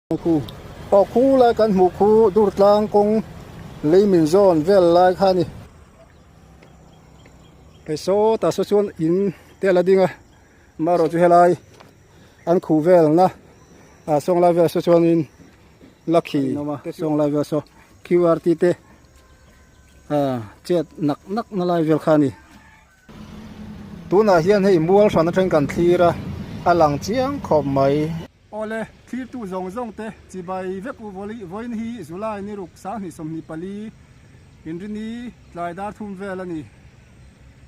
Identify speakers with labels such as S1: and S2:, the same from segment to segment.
S1: Khu aw khu lai kan hmuh khu Durtlang kawng lei min zawn vel lai kha a ni. Hei sawtah saw chuan in te a la ding a amaherawh chu helai an khuh velna ah sawng lai vel saw chuanin lakhi sawng lai vel saw qrt te ah chet nak nak na lai vel kha a ni. Tunah hian hei mual hran atangin kan thlir a, a lang chiang khawp mai. Awle, thlirtu zawng zawng te chibai vek u vawiin hi July ni ruk 2024 Inrini tlai dar thum vel a ni.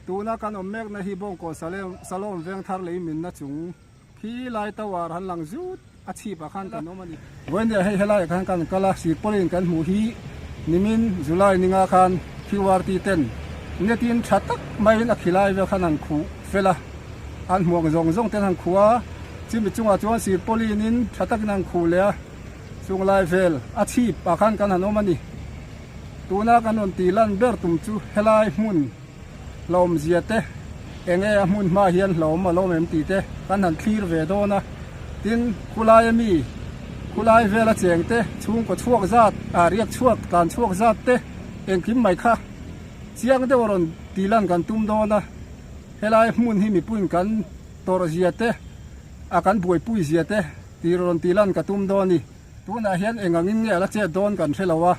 S1: Tuna kan awm mekna hi Bawngkawn Salom veng thar lei minna chung khi lai tower han lang zut a chhip ah khan kan awm a ni. Vawiin hei helaiah khan kan kal a, sirpawlin kan hmuh hi nimin July ninga khan QRT ten netin tha tak maiin a khilai vel khan han khuh fel a, an hmuh ang zawng zawng ten han khuh a, chumi chungah chuan sirpawlinin tha takin han khuh leh a, chung lai vel a chhip ah khan kan han awm a ni. Tuna kan rawn tih lan ber tum chu helai hmun hlawmzia te, eng nge a hmun hma hian hlawm a lawm em tih te kan han thlir ve dawn a. Tin, khulai a mi, khulai vela cheng te, chhungkaw chhuak zat, ah riak chhuak, tlan chhuak zat te engkim mai kha chiang deuh a rawn tih lan kan tum dawn a. Helai hmun hi mipuiin kan tawrh zia te, a kan buaipui zia te tih rawn tih lan ka tum dawn a ni. Tunah hian eng angin nge a la chet dawn kan hre lo a,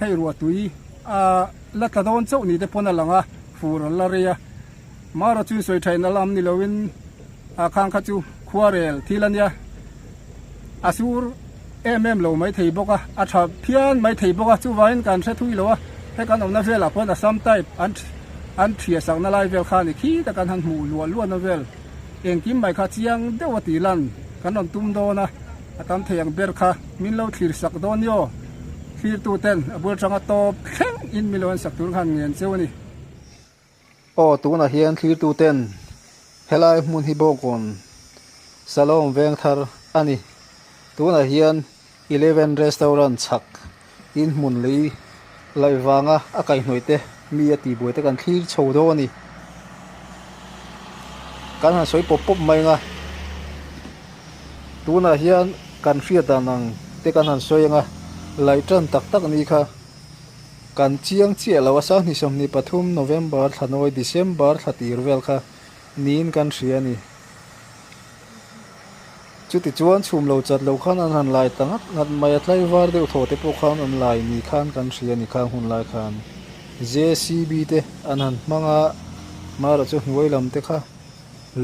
S1: hei ruah tui a la tla dawn chauh ni te pawn a lang a, fur an la rei a. Mara chuan sawi thain a lam ni loin a khang kha chu khuarel thil a nia, a sur em em lo mai thei bawk a, a tha phian mai thei bawk a, chuvangin kan hre thui lo a, hei kan awmna velah pawn Assam type an an thiah sakna lai vel kha a ni khi ta kan han hmuh luah luahna vel engkim mai kha chiang deuh a tih lan kan rawn tum dawn a. A tam thei ang ber kha min lo thlir sak dawn ni aw. Thlirtu ten a bul atanga tawp thleng in min lo en sak tur khan ngen cheu a ni.
S2: Aw tunah hian thlirtu ten helai hmun hi Bawngkawn Salom veng thar a ni. Tunah hian Eleven Restaurant chhak in hmun lei laih vanga a kaihhnawih te mi a tihbuai te kan thlir chho dawn a ni. Kan han sawi pawp pawp mai ang a. Tunah hian kan hriat dan ang te kan han sawi ang a, laih tan tak tak ni kha kan chiang chiah lo a, 2023 November thla nawi December thla tir vel kha niin kan hria a ni. Chuti chuan chhum lo chat lo khan an han lai ta ngat ngat mai a, tlaivar deuh thaw te pawh khan an lai ni khan kan hria a ni khang hun lai khan JCB te an han hmang a, marawh chu hnuai lam te kha.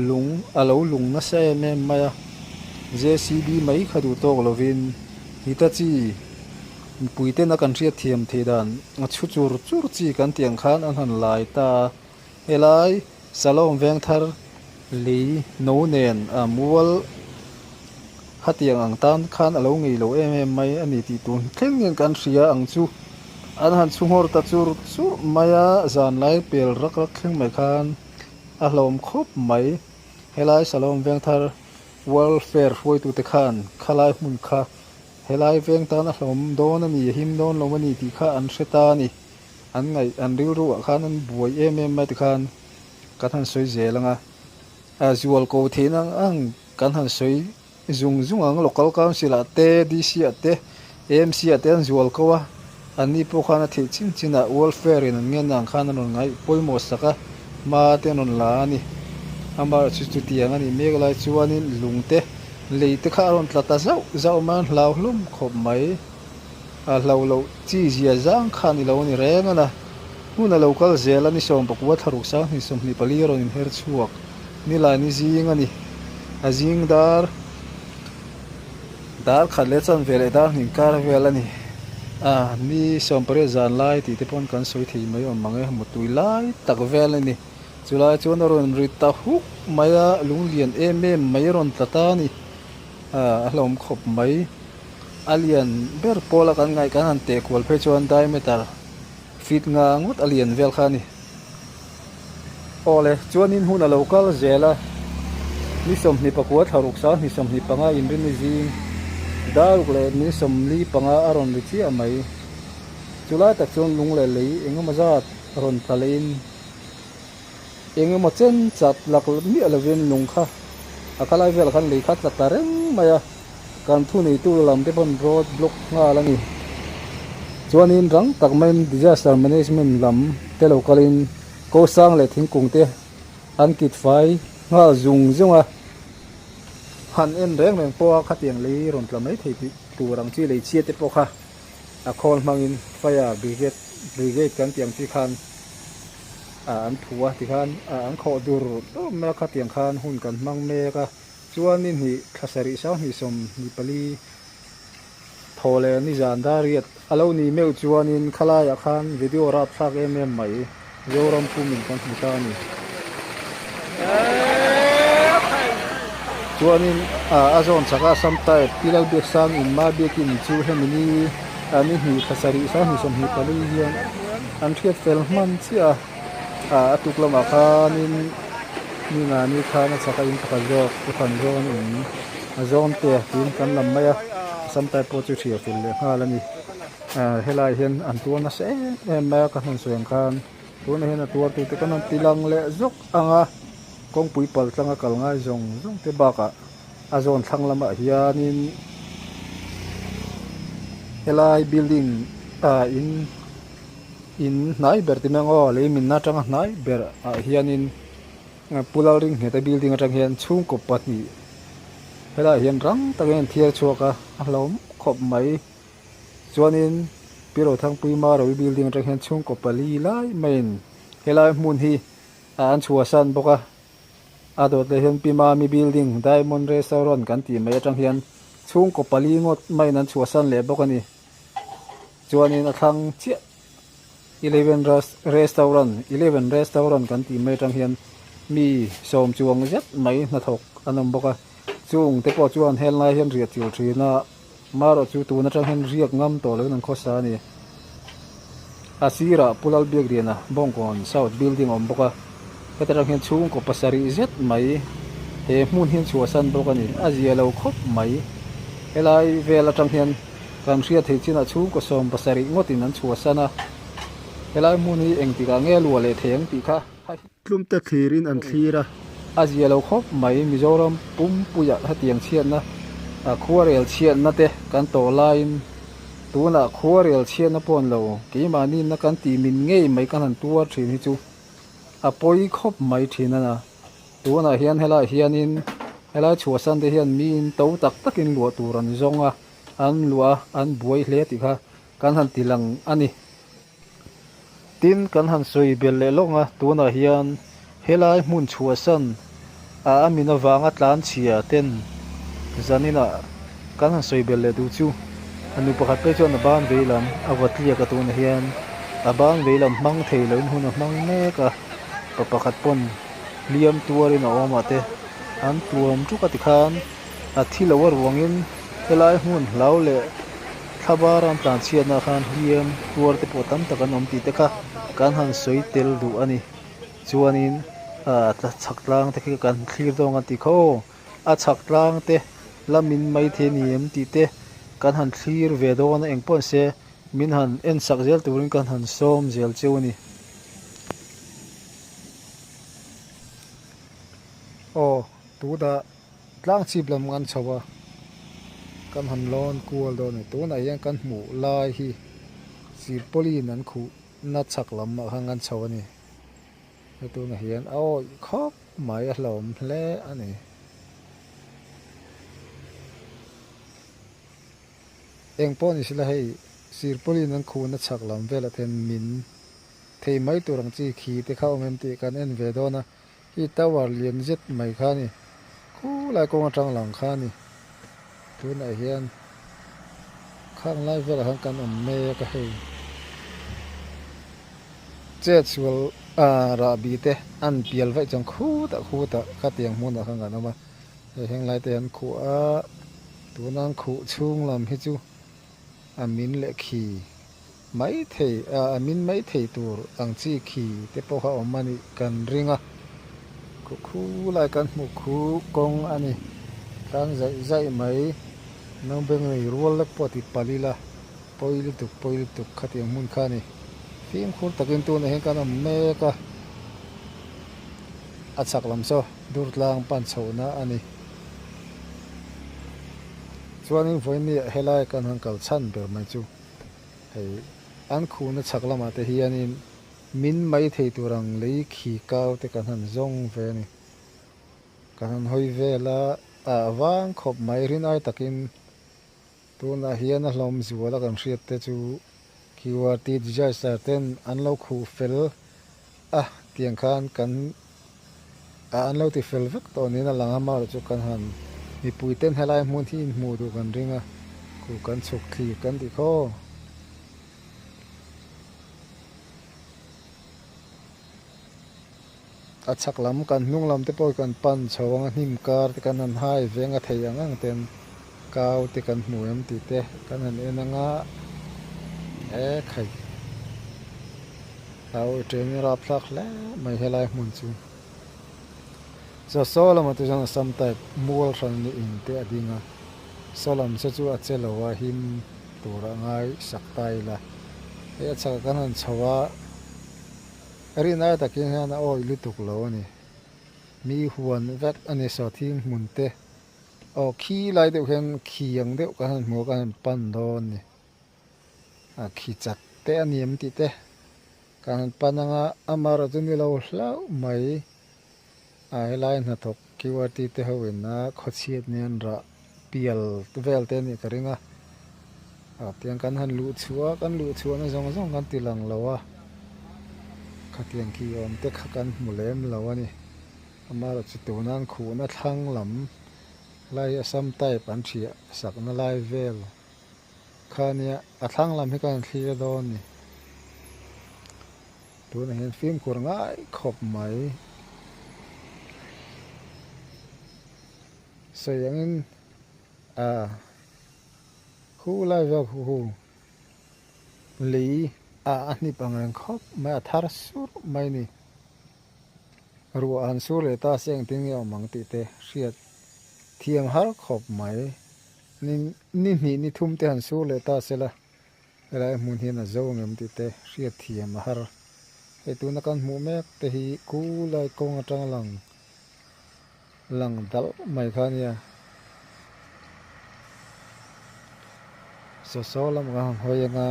S2: Lung a lo lung nasa em em mai a, JCB mai kha duh tawk lovin Hitachi mipui tena kan hriat thiam theih dan a chhu chur chur chi kan tih ang khan an han lai ta a, helai Salom Vengthar lei no nen a mual khatiang ang tan khan a lo ngei lo em em mai a ni tih tun thleng hian kan hria ang chu an han chhu nghawr ta chur chur mai a, zanlai pel rak rak thleng mai khan. A hlawm khawp mai. Helai Salom Vengthar Welfare hruaitute khan khalai hmun kha helai veng tan a hlawm dawn a ni, a him dawn lo a ni tih kha an hre ta a ni. An ngaih, an rilru ah khan an buai em em mai tikhan kan han sawi zel ang a. A zual ko theihna ang ang kan han sawi zung zung ang, Local Council ah te, DC ah te, AMC ah te an zual ko a, anni pawh khan a theih chin chin ah welfare in an ngen ang khan an rawn ngaih pawimawh sak a, hma te an rawn la a ni. Amaherawh chu chutiang a nih mek lai chuanin lung te, lei te kha a rawn tla ta zauh zauh mai a, an hlau hlawm khawp mai. A hlau loh chi zia zang kha a ni lo a ni reng a na. Hmun a lo kal zel a, ni 19 thla ruk 2024 a rawn inher chhuak. Nilai ni zing a ni. A zing dar dar khat leh chan ve leh dar hnih kar vel a ni. A ni 18 zan lai tih te pawn kan sawi thei mai awm ang e, mutui lai tak vel a ni. Chulai chuan a rawn ri ta huk mai a, lunglian em em mai a rawn tla ta a ni. A a hlawm khawp mai. A lian ber pawla kan ngaih kan han teh kual phei chuan diameter feet nga ngawt a lian vel kha a ni. Awle, chuanin hun a lo kal zel a, ni 24 thla ruk 2025 inrinni zing daruk leh ni 45 a rawn ri chiah mai. Chulai tak chuan lung leh lei engemaw zat rawn tla lehin engemaw chen chat lak miah lovin lung kha a khalai velah khan lei kha tla ta reng mai a. Kan thuneitu lam te pawn road block nghal a ni. Chuanin rang tak maiin disaster management lam te lo kalin ko sang leh thingkung te an kit fai nghal zung zung a. Han en reng reng pawha khatiang lei rawn tla mai thei tih tur ang chi lei chhia te pawh kha a khawl hmangin fire brigade brigade kan tih ang chi khan an phu a tikhan an khawh dur dur mai a khatiang khan hun kan hmang mek a. Chuan ni hnih thla sarih sanghnih 24 thaw leh ni zan dar riat a lo ni meuh chuanin khalaiah khan video rapthlak em em mai Zoram pumin kan hmu ta a ni. Chuanin a zawn chaka Assam type Pi Lalbiaksang in Ma Biakin chu hemi ni ni hnih thla sarih sanghnih 24 hian an hriat fel hman chiah a. Ah a tuk lamah khanin mi ngani khan a chak a in pakhat zawk u than zawng an in a zawn te tiin kan lam mai a sam type pawh chu hriat fel leh nghal a ni ah helai hian an tuar nasa em em mai a ka hnawn sawi ang khan tunah hian a tuar tute kan rawn ti lang leh zawk ang a kawngpui pal tlang a kal ngai zawng zawng te bakah a zawn thlang lamah hianin helai building ah in. In hnai ber ti mai ang aw lei minna atanga hnai ber ah hianin Pu Lalringheta building atang hian chhungkaw pahnih helaiah hian rang takin an thiar chhuak a a hlauhawm khawp mai chuanin Pi Rothangpui Marawi building atang hian chhungkaw pali lai maiin helai hmun hi an chhuahsan bawk a a dawt leh hian Pi Mami building Diamond restaurant kan tih mai atang hian chhungkaw pali ngawt maiin an chhuahsan leh bawk a ni. Chuanin a thlang chiah Eleven Restaurant Eleven Restaurant kan tih mai atang hian mi sawm chuang zet mai hnathawk an awm bawk a chung te pawh chuan helnai hian riah chil thin a marawh chu tun atang hian riak ngam tawh loin an khawsa a ni a sirah Pu Lalbiakliana Bawngkawn South building a awm bawk a heta tang hian chhungkaw pasarih zet mai he hmun hi an chhuahsan bawk a ni a zia lo khawp mai helai vel atang hian. Kan hriat theih chinah chhungkaw 70 ngawtin an chhuahsan a, helai hmun hi engtikah nge luah leh thei ang tih kha
S1: Tlum te thlirin an thlir a.
S2: A zia lo khawp mai, Mizoram pumpuiah hetiang chhiatna, khuarel chhiatna te kan tawh laiin tunah khuarel chhiatna pawh an lo keimahni na kan tih min ngei mai kan han tuar thin hi chu a pawi khawp mai thin a na. Tunah hian helaiah hianin helai chhuahsan te hian miin to tak takin luah tur an zawng a. An luah a, an buai hle tih kha kan han ti lang a ni. Tin, kan han sawi belh leh lawng a, tunah hian helai hmun chhuahsan a a min avanga tlan chhia ten zaninah kan han sawi belh leh duh chu a nu pakhat phei chuan a ban vei lam a va tliak a tunah hian a ban vei lam hmang thei loin hun a hmang mek a, pa pakhat pawn hliam tuarin a awm ah te an tuam tuk a tikhan a thi lo a ruangin Helai hmun hlau leh thlabar an tlanchhiatna khan hliam tuar te pawh tam tak an awm tih te kha kan han sawi tel duh a ni. Chuanin ah chhak tlang te khi kan thlir dawn kan tih kha aw a chhak tlang te la min mai thei a ni em tih te kan han thlir ve dawn a engpawh se min han en sak zel turin kan han sawm zel cheu a ni.
S1: Aw tunah Tlang chhip lam kan chho a, kan han lawn kual dawn a ni. Tunah hian kan hmuh lai hi silpauline an khuh na chhak lam ah khan kan chho a ni. Hei tunah hian a awih khawp mai a hlauhawm hle a ni. Eng pawh ni sela hei silpauline an khuh na chhak lam velah te hian min thei mai tur ang chi khi te kha awm em tih kan en ve dawn a. Hi tower lian zet mai kha a ni. Khulai kawng atang lang kha a ni. Tunah hian khang lai velah khan kan awm mek a hei. Chet sual ah rahbi te an pial vaih chuan khutah khutah khatiang hmunah khan kan awm a. Hei heng lai te hian khuh a tuna an khuh chhung lam hi chu a min leh khi. Mai thei a min mai thei tur ang chi khi te pawh kha awm a nih kan ring a, khu khu lai kan hmuh khu kawng a ni, tlang zaih zaih mai, naupang nei rual lek pawh ti palh ila pawi lutuk pawi lutuk khatiang hmun kha a ni, fimkhur takin tunah hian kan awm mek a, a chhak lam saw dur tlang pan chhohna a ni.
S2: Chuanin vawiinniah helai kan han kal chhan ber mai chu hei an khuhna chhak lamah te hianin min mai thei tur ang lei khi kau te kan han zawng ve a ni. Kan han hawi vel a, a vang khawp mai rinai takin tunah hian a hlawm zual a kan hriat te chu QRT disaster ten an lo khuh fel a tiang khan kan ah an lo ti fel vek tawh niin a lang a amaherawh chu kan han mipui ten helai hmun hi inhmuh duh kan ring a khuh kan chhuk thlir kan tih khaw. A chhak lam kan hnung lam te pawh hi kan pan chho ang a hnim kar te kan han hai veng a thei ang ang ten kau te kan hmu em tih te kan han en ang a e khai hlau i ṭeng i rap thlak hle mai helai hmun chu chaw saw lamah te chuan assam type mual hran ni in te a ding a saw lam saw chu a che lo a him tur a ngai sak ta ila hei a chhakah kan han chho a. Rinai takin hian a awih lutuk lo a ni. Mi huan vek a ni sawthing hmun te. Aw khi lai deuh hian khi ang deuh kan han hmu a kan han pan dawn a ni. A khi chat te a ni em tih te kan han pan ang a, amaherawh chu ni lo hlauh mai. A helai hnathawk QRT te ho in a khawchhiat nen rah pial vel te anih ka ring a, ah tiang kan han luh chhuah a kan luh chhuahna zawng zawng kan ti lang lo a, khatiang khi awm te kha kan hmu lem lo a ni, amaherawh chu tuna an khuhna thlang lam lai hi Assam type an thiah sakna lai vel kha ania a thlang lam hi kan han thlir dawn a ni. Tunah hian fimkhur ngai khawp mai. Sawi angin a hu lai vel hu hu lei a a hnip ang reng khawp mai a thar sur mai a ni. Ruah han sur leh ta se engtin nge awm ang tih te hriat thiam har khawp mai. Ni ni hnih ni thum te han sur leh ta se la. Helai hmun hian a zo ngem tih te hriat thiam a har. Hei tuna kan hmuh mek te hi kulai kawng atanga lang lang dalh mai kha ania. Saw saw lam kan han hawi anga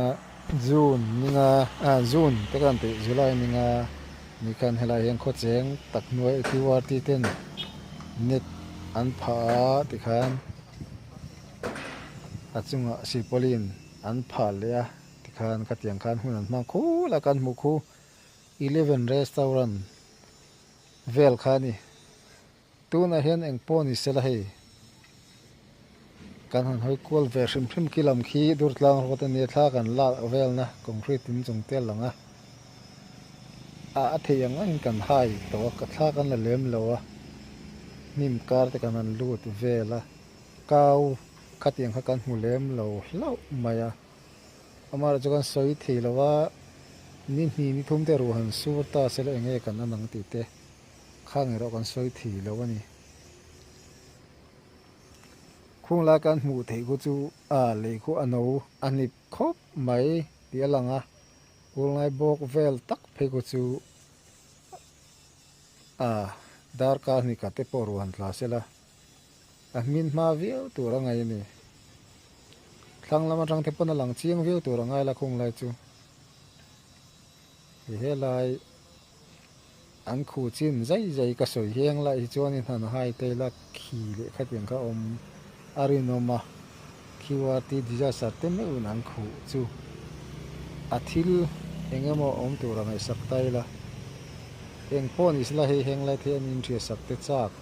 S2: June ninga ah June te kan tih July ninga ni khan helai hian khawcheng tak hnuai QRT ten net an phah a tikhan a chungah silpauline an phah leh a tikhan khatiang khan hun an hmang khul a kan hmuh khu eleven restaurant vel kha a ni tunah hian eng pawh ni sela hei kan han hawi kual ve hrim hrim khi lam khi durtlang road a nia thla kan lak velna concrete in chung te a lang a ah a theih ang angin kan hai tawh a ka thla kan la lem lo a hnim kar te kan han lut vel a. Kau khatiang kha kan hmu lem lo hlauh mai a, amaherawh chu kan sawi thei lo a, ni hnih ni thum te ruh han sur ta se la eng nge kan an ang tih te khang erawh kan sawi thei lo a ni. Khung lai kan hmuh theih khu chu a lei khu a no a hnip khawp mai tih a lang a, kulngai bawk vel tak phei khu chu a darkar hnih khat te pawh ruh han tla se la. A hmin hma viau tur a ngaih a ni. Thlang lam atang te pawn a lang chiang viau tur a ngai la khung lai chu. Hei helai an khu chin zai zai ka sawi hiang lai hi chuanin han hai te ila khi leh khatiang kha awm a rinawm a. QRT disaster te meuhin an khuh chu a thil eng emaw awm tur a ngaihsak ta ila. Eng pawh ni sela hei heng lai te an inhriatsak te chak.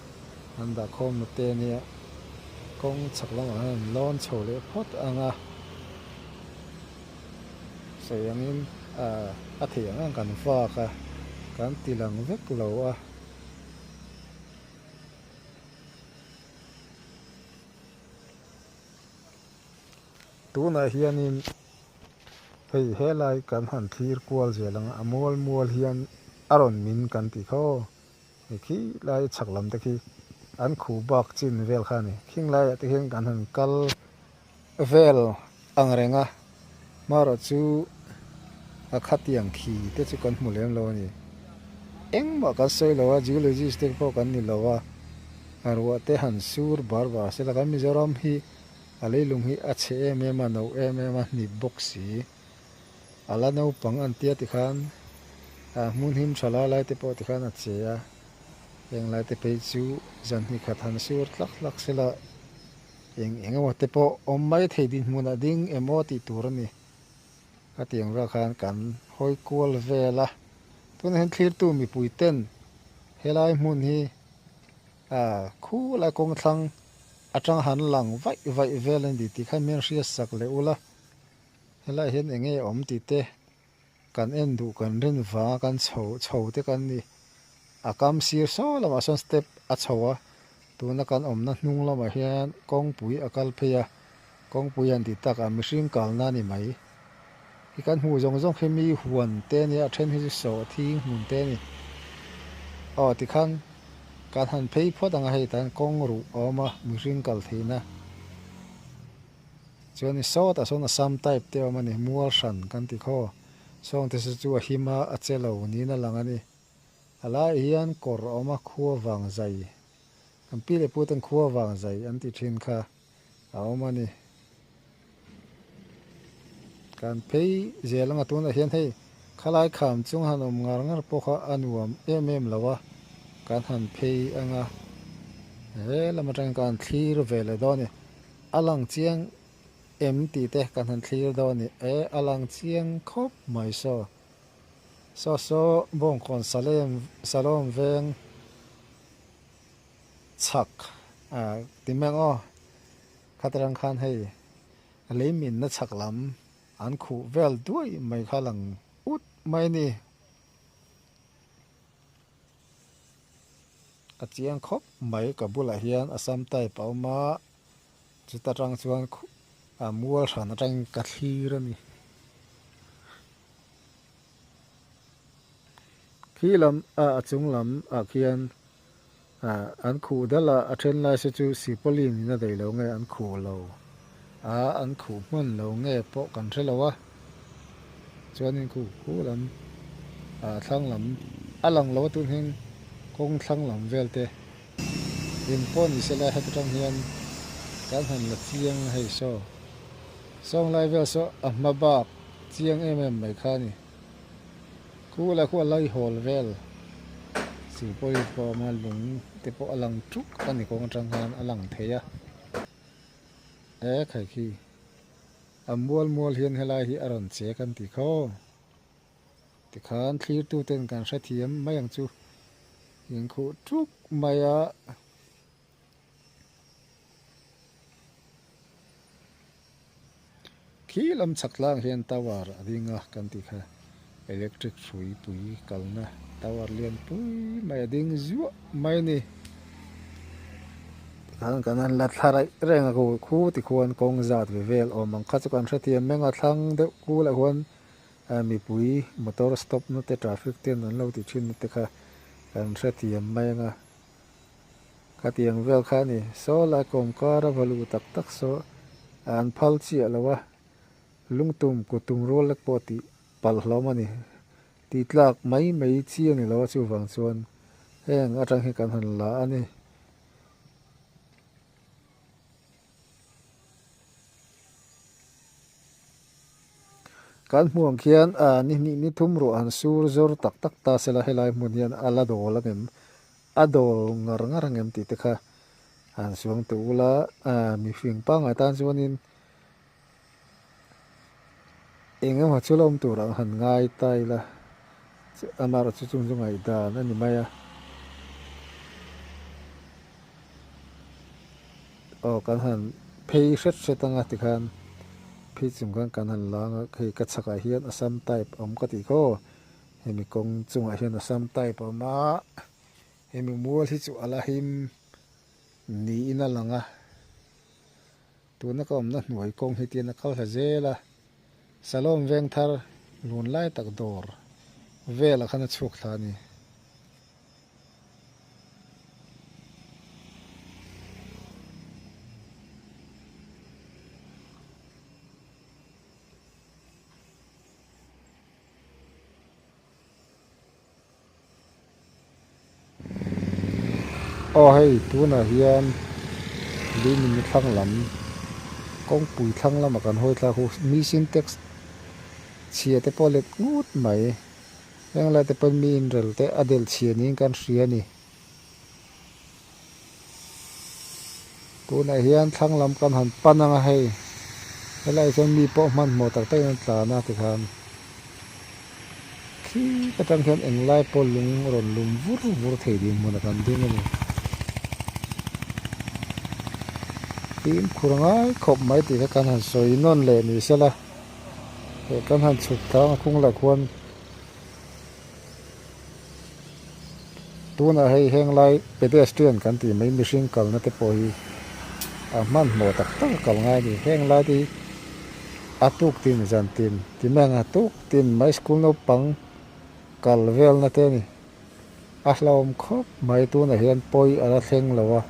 S2: An dah khawmna te ania kawng chhak lamah hian an lawn chho leh phawt ang a, sawi angin ah a theih ang ang kan vak a, kan ti lang vek lo a. Tunah hianin hei helai kan han thlir kual zel ang a, a mual mual hian a rawn min kan tih kha aw. Hei khi lai chhak lam te khi an khuh bak chin vel kha a ni. Khing laiah te hian kan han kal vel ang reng a, hmarawh chu a khatiang khi te chu kan hmu lem lo a ni. Engmah kan sawi lo a, geologist te pawh kan ni lo a, ruah te han sur bar bar se la kan Mizoram hi. A leilung hi a chhe em em a, no em em a, hnip bawk si. A la naupang an tia tikhan ah hmun him tha lai lai te pawh tikhan a che a, heng lai te phei chu zan hnih khat han sur tlak tlak sela eng eng emaw te pawh awm mai thei dinhmunah ding emaw tih tur a ni. Khatiang vel khan kan hawi kual vel a, tunah hian thlirtu mipui ten helai hmun hi ah khulai kawng thlang atang han lang vaih vaih vel a ni tih kha mian hriat sak leh ula. Helaiah hian eng nge awm tih te kan en duh kan rin vanga kan chho chho te kan ni. A kam sir saw lamah sawn step a chho a, tuna kan awmna hnung lamah hian kawngpui a kal phei a, kawngpui an tih takah mihring kalna a ni mai. Hi kan hmuh zawng zawng khi mi huan te a nia, a then hi chu sawh thing hmun te a ni. Aw tikhan kan han phei phawt ang a hei tan kawng ruh a awm a mihring kal theihna. Chuan i sawtah sawn Assam type te a awm a ni, mual hran kan ti khaw. Sawng te chu a him a, a che lo niin a lang a ni. A laiah hian kawr a awm a, khua vang zai, kan pi leh pu ten khua vang zai an ti thin kha a awm a ni. Kan phei zel anga tunah hian hei khalai kham chung han awm ngar ngar pawh kha a nuam em em lo a, kan han phei anga he lam atangin kan thlir ve leh dawn a ni. A lang chiang em tih te kan han thlir dawn a ni. E a lang chiang khawp mai saw. Saw saw Bawngkawn Salem Salawm veng chhak a ti mai ang aw. Khatarang khan hei lei minna chhak lam an khuh vel duai mai kha lang ut mai a ni. A chiang khawp mai ka bulah hian Assam type a awm a, chuta tang chuan a mual hran atangin ka thlir a ni. Khi lam ah a chung lam ah khian ah an khuh dal a, a then lai se chu Sipawlin in a daih lo nge an khuh lo a, an khuh hman lo nge pawh kan hre lo a, chuanin khu khu lam ah thlang lam a lang lo a tun hian kawng thlang lam vel te eng pawh ni se la heta tang hian kan han la chiang a hei saw sawng lai vel saw a hma bak chiang em em mai kha a ni. Khu lah khu a lai hawl vel sir pawh hi pawh a awm a lung te pawh a lang tuk a ni kawng atang khan a lang thei a e khai khi a mual mual hian helai hi a rawn che kan ti khaw tikhan thlir tu ten kan hrethiam mai ang chu inkhuh tuk mai a. Khi lam chhak tlang hian tower a ding a kan tih kha electric hrui pui kalna tower lian pui mai a ding zuah mai a ni. Tikhan kan han la thla raih reng a khu khu tikhuan kawng zat ve vel awm ang kha chu kan hrethiam meng a thlang deuh kulah khuan mipui motor stop na te traffic ten an lo ti thin na te kha kan hrethiam mai ang a. Khatiang vel kha a ni. Saw lai kawmkar a va luh tak tak saw an phal chiah lo a, lungtum kutum rual lek pawh tih palh hlawm a ni. Tih tlak mai mai chi a ni lo a, chuvang chuan heng atang hi kan han la a ni. Kan hmuh ang khian ni hnih ni thum ruah han sur zawr tak tak ta sela helai hmun hian a la dawl ang em? A dawl ngar ngar ang em tih te kha han suang teh ula mihring pangngai tan chuanin eng emaw chu la awm tur ang han ngai ta ila amaherawhchu chu chung chu ngaihdan a ni mai a. Aw kan han phei hret hret anga tikhan phei chung khan kan han la anga hei ka chhakah hian Assam type a awm ka tih khaw hemi kawng chungah hian Assam type a awm a hemi mual hi chu a la him niin a lang a tuna ka awmna hnuai kawng hi tian a kal thla zel a Salom Vengthar lun lai tak dawr velah khan a chhuak thla a ni. Aw hei tunah hian Limini thlang lam Kawngpui thlang lamah kan hawi thlak hu mi sintex chhia te pawh let ngut mai. Heng lai te pawhin mi inrel te a delh chhia niin kan hria a ni. Tunah hian thlang lam kan han pan ang a hei helaiah chuan mi pawh hmanhmawh tak takin an tlan a tikhan khi atang khian englai pawh lung rawn lum vur vur thei dinhmunah kan ding a ni. Fimkhur ngai khawp mai tih kha kan han sawi nawn leh ni sela heh kan han chhuk thang a khung lah khuan. Tunah hei heng lai pedestrian kan tih mai mihring kalna te pawh hi a hmanhmawh tak tak a kal ngai a ni. Heng lai te hi a tuk tin zan tin ti mai ang a tuk tin mai school naupang kal velna te a ni. A hlauhawm khawp mai tunah hian pawi a la thleng lo a,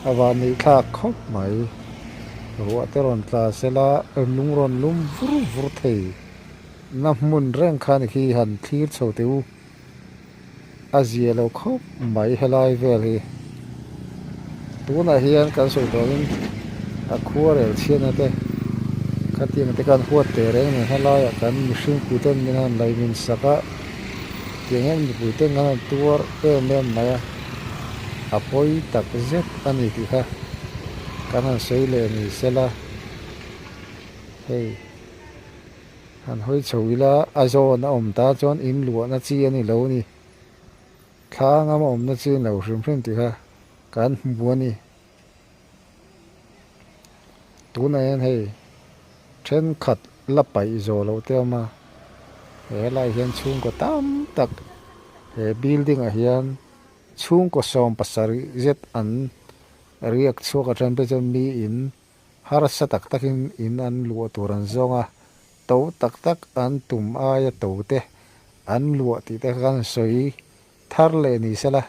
S2: a vanneih thlak khawp mai. Ruah te rawn tla sela lung rawn lum vur vur thei. Na hmun reng khan khi han thlir chho teh u. A zia lo khawp mai helai vel hi. Tunah hian kan sawi tawhin a khuarel chhiatna te khatiang te khan huat teh reng nen helaiah kan mihring puiten min han laimin sak a, tiang hian mipui ten kan han tuar em em mai a, a pawi tak zet a ni tih kha kan han sawi leh ni sela hei. Han hawi chho ila a zawn a awm ta chuan in luahna chi a ni lo a ni. Thla ngam a awmna chi a ni lo hrim hrim tih kha kan hmu a ni. Tunah hian hei thenkhat la paih zawh loh te a awm a, he helaiah hian chhungkaw tam tak he building ah hian chhungkaw 70 zet an riak chhuak a then phei chuan miin Harsa tak takin in an luah tur an zawng a, to tak tak an tum aia to te an luah tih te kha kan sawi thar leh ni sela.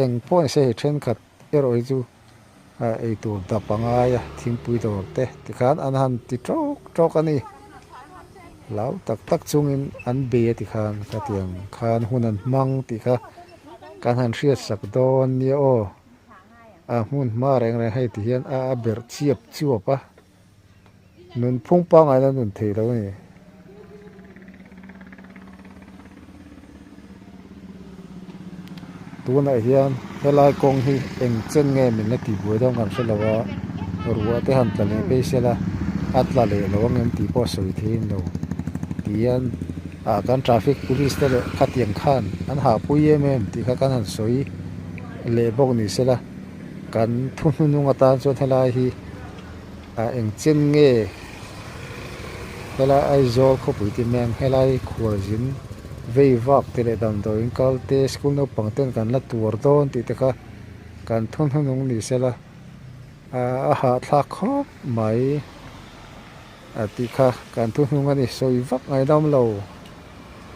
S2: Eng pawh ni se hei thenkhat erawh hi chu eitur dap a ngai a, thingpui dawr te tikhan an han ti tawk tawk a ni. Hlau tak tak chungin an bei a tikhan khatiang khan hun an hmang tih kha kan han hriatsak dawn nia aw. A hmun hma reng reng hei ti hian a a berh chiap chuap a, nunphung pangngaina nun thei lo a ni. Tunah hian helai kawng hi eng chen nge min la tihbuai dawn kan hre lo a, ruah te han tla leh phei sela a tla leh lo ang em tih pawh sawi thei a ni lo. Tihian ah kan traffic police te leh khatiang khan an hahpui em em tih kha kan han sawi. Leh bawk ni sela kan thu hnunung atan chuan helai hi ah eng chen nge helai Aizawl khawpui te meng helai khualzin vei vak te leh damdawiin kal te school naupang ten kan la tuar dawn tih te kha kan thu hnunung ni sela ah a hahthlak khawp mai a tih kha kan thu hnung a ni sawi vak ngaihdam lo.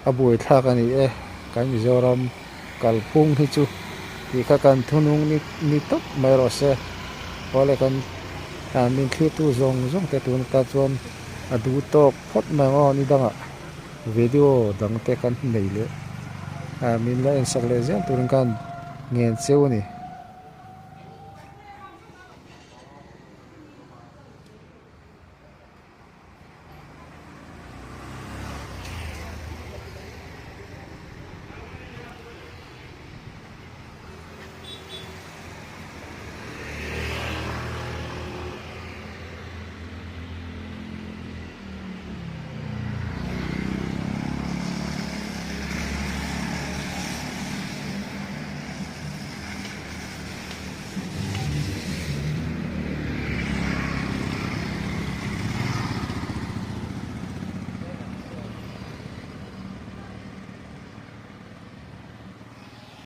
S2: A buaithlak a ni e, kan Mizoram kalphung hi chu tih kha kan thunung ni ni tawp mai rawh se. Awle kan min thlirtu zawng zawng te tun atan chuan a duh tawk phawt mai ang aw ni dangah video dang te kan nei leh min la ensak leh zel turin khan ngen cheu a ni.